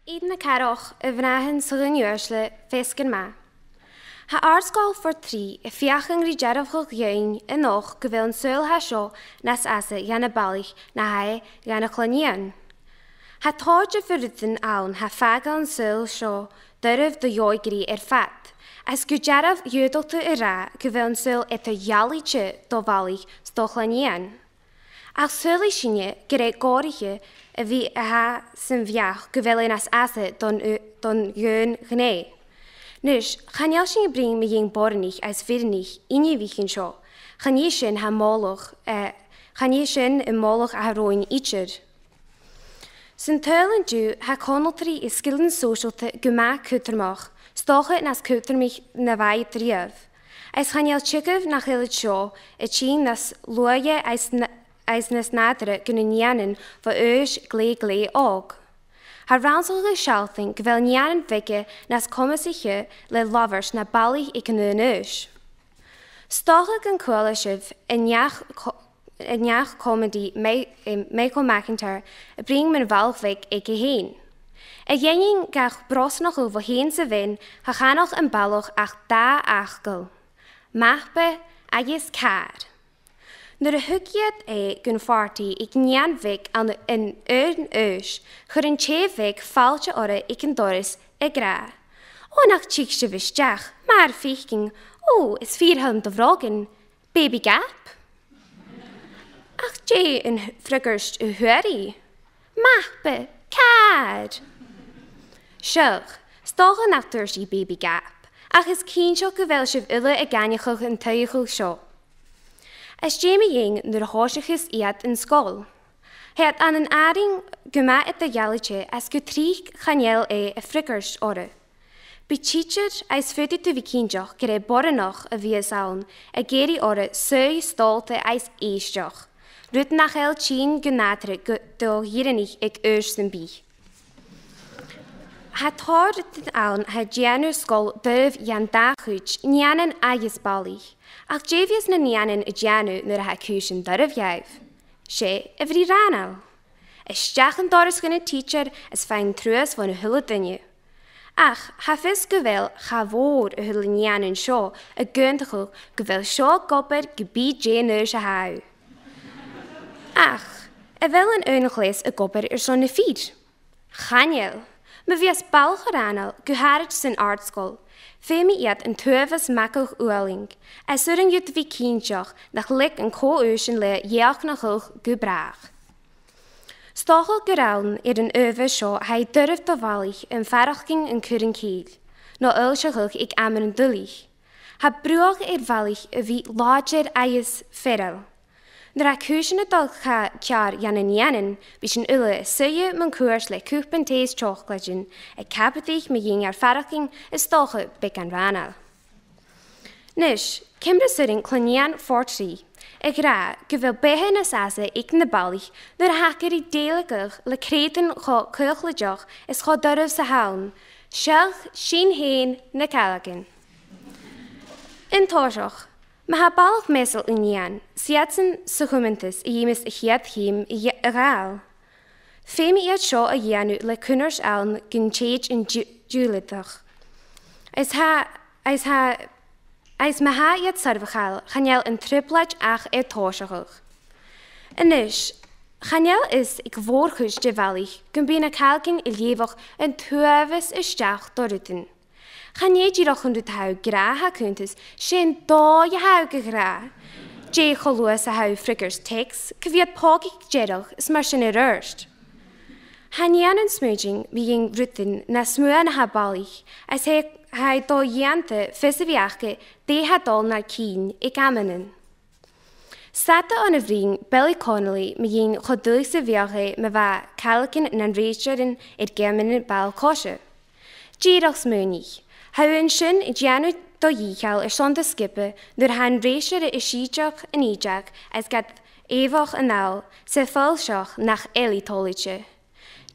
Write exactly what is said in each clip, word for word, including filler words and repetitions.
Aodann a' Charghach, a bhreitheamhan 's a dhaoine uaisle, feasgar math. Tha Àrd-sgoil Phort Rìgh a' feuchainn ri dearbhadh dhuinn a-nochd gu bheil an saoghal a tha seo nas fhasa dhan a' bhalaich na tha e dhan a' Chloinn Iain. Tha tòrr de rudan ann a tha a' fàgail an saoghail seo doirbh do dh'òigridh air fad, is gu dearbh dh'fhaodadh tu a ràdh gu bheil an saoghal eadar-dhealaichte do bhalaich 's do Chloinn Iain. Ach saoilidh sinne gur e gòraiche a bhith a tha san bheachd gu bheil e nas fhasa don, don aon ghnè. A-nis, chan eil sinn a' bruidhinn mu dheidhinn boireannaich is fireannaich inbhich an seo. Chan e sin a tha am moladh, eh, chan e sin am moladh a tha romhainn idir. San t-saoghal an-diugh, tha conaltraidh is sgilean sòisealta gu math cudromach, 's dòcha nas cudromaiche na bha iad riamh. Is chan eil teagamh nach eil iad seo a' tighinn nas luaithe is na, is nas nàdarra gu na nigheanan bho aois glè, glè òg. Tha rannsachadh a' sealltainn gu bheil nigheanan beaga nas comasaiche le labhairt na balaich aig an aon aois. 'S dòcha gun cuala sibh an neach-co-, an neach-comedy Mi-, eh, Michael McIntyre a' bruidhinn mun bhalach bheag aige fhèin. A dh'aindeoin gach brosnachadh bho shean 's a bhean, cha chanadh am balach ach dà fhacal: mapa agus càr. Nuair a thug iad e gun phàrtaidh aig nighean bheag an, an aon aois, chuir an tè bheag fàilte oirre aig an doras ag ràdh: "Ò, nach tig sibh a-steach, mar a chì sibh, ò, is fìor thoil leam do bhrògan, Baby Gap." Ach dè an fhreagairt a fhuair i? "Mapa, càr." Seadh, 's dòcha nach tuirt i Baby Gap, ach is cinnteach gu bheil sibh uile ag aithneachadh an t-suidheachadh seo. Is dè mu dheidhinn nuair a thòisicheas iad an sgoil? Tha iad ann an àrainn gu math eadar-dhealaichte is gu tric chan eil e a' freagairt orra. Bidh tidsear, is faodaidh tu bhith cinnteach gur e boireannach a bhios ann, ag èirigh orra suidhe stòlda is èisteachd, rud nach eil a' tighinn gu nàdarra gu, do dh'fhireannaich aig aois sam bith. Tha tòrr rudan ann a tha a' dèanamh sgoil doirbh dhan dà chuid, nigheanan agus balaich. Ach dè bhios na nigheanan a' dèanamh nuair a tha cùisean doirbh dhaibh? 'S e a bhruidhinn rànail. A-steach an doras chun an tidseir is faighinn truas bhon a h-uile duine. Ach tha fios gu bheil cha mhòr a h-uile nighean an seo ag aontachadh gu bheil seo ag obair ge bith dè an aois a tha thu. Ach a bheil an aon chleas ag obair airson na fir? Chan eil. Ma bhios balach rànail, gu h-àraid san àrd-sgoil, feumaidh iad an t-uabhas magadh fhualing, is urrainn dhut bhith cinnteach nach leig an co-aois an leigheas a dhèanamh gu bràth. 'S dòcha gur ann air an uabhas seo a tha e doirbh do bhalaich am faireachdainn a chur an cèill, no fhoillseachadh aig amannan duilich. Tha bruach air bhalaich a bhith làidir agus fearail. Nuair a tha cùisean a' dol ceàrr dha na nigheanan, bidh sinn uile a' suidhe mun cuairt le cupan tì is teoclaid, a' cabadaich mu dheidhinn ar faireachdainn is 's dòcha beagan rànail. A-nis, ciamar as urrainn Clann Iain Phort Rìgh a ràdh gu bheil beatha nas fhasa aig na balaich nuair a thachair ri dèiligeadh le creidean cho caochlaideach is cho doirbh 's a th' ann, seach sinn fhèin, na Gàidheil? An toiseach, ma tha balach measail air nighean, 's iadsan sa chumantas a dh'fheumas a' chiad cheum a gh-, a ghabhail. Feumaidh iad seo a dhèanamh le cunnart ann gun tèid an diù-, diùltadh. Is tha, is tha, is ma tha iad soirbheachail, chan eil an trioblaid ach air tòiseachadh. A-nis, chan eil fhios aig a' mhòr-chuid de bhalaich gum bi na caileagan a' leughadh an t-uabhas a-steach do rudan. Chan e dìreach an rud a tha thu ag ràdh a tha cunntas, 's e an dòigh a tha thu ga ràdh. Dè cho luath 's a tha thu a' freagairt teacs, cia mheud poca a th' agad, is mar sin air adhart. Tha nigheanan a' smaoineachadh mu dheidhinn rudan nas motha na tha balaich, is tha, tha e dodheidhneach fios a bhith aca dè tha dol nar cinn aig amannan. 'S fhada on a bhruidhinn Billy Connolly mu dheidhinn cho duilich 's a bhiodh e ma bha caileagan nan rèitearan air geamannan ball-coise. Dìreach smaoinich, tha thu an sin a' dèanamh do dhìcheall airson do sgioba nuair a tha an rèitear a' sìdeadh an fhìdeag is gad èigheach a-nall 's a' foillseachadh nach eil i toilichte.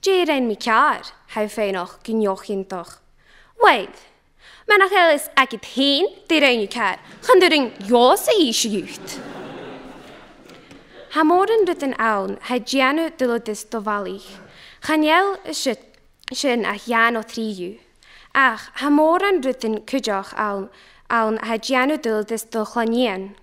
Dè rinn mi ceàrr? Tha thu a' faighneachd gu neoichiontach. Uill, mura h-eil fhios agad fhèin dè rinn thu ceàrr, chan urrainn dhòmhsa innse dhut. Tha mòran rudan ann a tha a' dèanamh duilgheadas do bhalaich. Chan eil siud, sin ach dhà no trì dhiubh. Ach tha mòran rudan cuideachd ann, ann a tha a' dèanamh duilgheadas do chlann-nighean.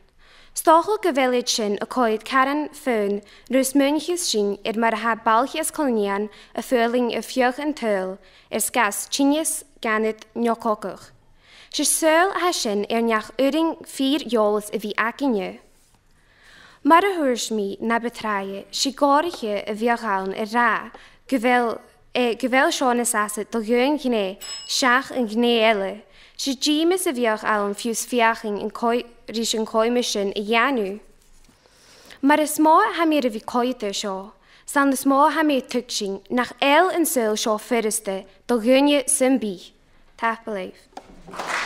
'S dòcha gu bheil iad sin a' coimhead caran fann nuair a smaoinicheas sinn air mar a tha balaich is clann-nighean a' fuaigheal a' feuchainn an t-saoghail air sgàth tinneas, gainnead no cogadh. 'S e saoghal a tha sin air neach urrainn fìor eòlas a bhith againne. Mar a thuirt mi na bu tràithe, 's e gòraiche a bhiodh ann a ràdh gu bheil, eh, gu bheil seo nas fhasa do dhaoine gnè seach an gnè eile. 'S e dìmeas a bhiodh ann fiù 's feuchainn an coi-, ris an coimheas sin a dhèanamh. Mar as motha a tha mi air a bhith a' coimhead air seo, 's ann as motha a tha mi a' tuigsinn nach eil an saoghal seo furasta do dhuine sam bith. Tapadh leibh.